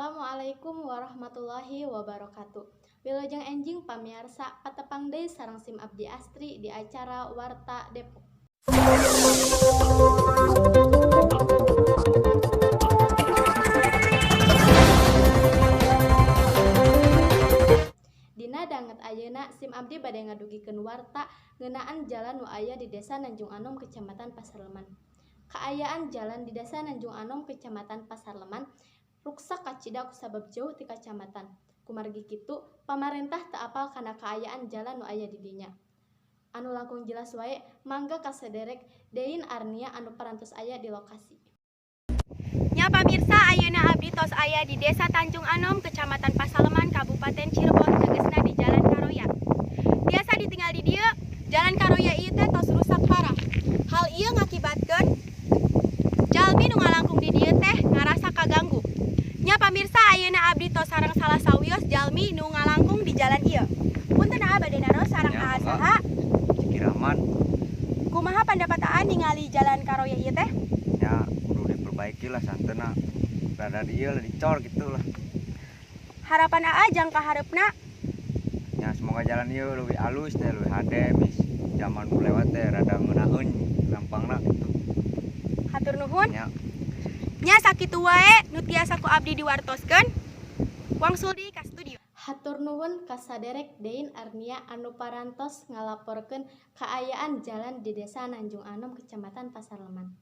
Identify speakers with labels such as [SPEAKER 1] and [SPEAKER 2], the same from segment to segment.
[SPEAKER 1] Assalamualaikum warahmatullahi wabarakatuh. Wilujeng enjing, pamiarsa, patepang deui sareng sim abdi Astri di acara Warta Depok. Dina danget ayeuna sim abdi bade ngadugikeun warta ngeunaan jalan nu aya di Desa Nanjung Anom, Kecamatan Pasarleman. Kaayaan jalan di Desa Nanjung Anom, Kecamatan Pasarleman, ruksak kacida kusabab jauh ti kacamatan. Kumargi kitu, pamarentah teu apal kana kaayaan jalan nu aya di dinya. Anu langkung jelas wae, mangga kasederek Dein Arnia anu parantos aya di lokasi.
[SPEAKER 2] Nya pamirsa, ayeuna abdi tos aya di Desa Tanjung Anom, Kecamatan Pasaleman, Kabupaten Cirebon, tegesna di Jalan Karoya. Biasa ditinggal di dieu, Jalan Karoya ieu teh tos rusak parah. Hal ieu ngakibatkeun jalmi nu ngalangkung di dieu teh ngarasa kaganggu. Nya pamirsa, ayeuna abdi tos sareng salah sawios jalmi nu ngalangkung di jalan ieu. Punten aa, bade naros sareng
[SPEAKER 3] Ya,
[SPEAKER 2] aa
[SPEAKER 3] mangga.
[SPEAKER 2] Saha?
[SPEAKER 3] Ciki Rahman.
[SPEAKER 2] Kumaha pandapat aa ningali Jalan Karoya ieu teh?
[SPEAKER 3] Ya kudu diperbaiki lah santena, rada dieu lah, dicor gitu lah.
[SPEAKER 2] Harapan aa jangka hareupna?
[SPEAKER 3] Ya semoga jalan ieu lebih halus teh, lebih hade, bis zaman nu lewat teh rada ngeunaheun gampangna gitu.
[SPEAKER 2] Hatur nuhun.
[SPEAKER 3] Ya.
[SPEAKER 2] Nya, sakitu wae nu tiasa ku abdi diwartoskeun. Wangsul deui ka studio.
[SPEAKER 1] Hatur nuhun ka saderek Dein Arnia anu parantos ngalaporkeun kaayaan jalan di Desa Nanjung Anom, Kecamatan Pasarleman.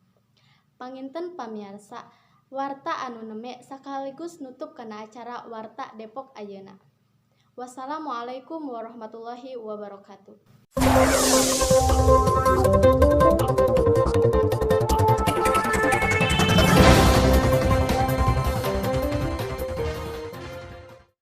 [SPEAKER 1] Panginten pamiarsa, warta anu nembe sakaligus nutup kana acara Warta Depok ayeuna. Wassalamualaikum warahmatullahi wabarakatuh.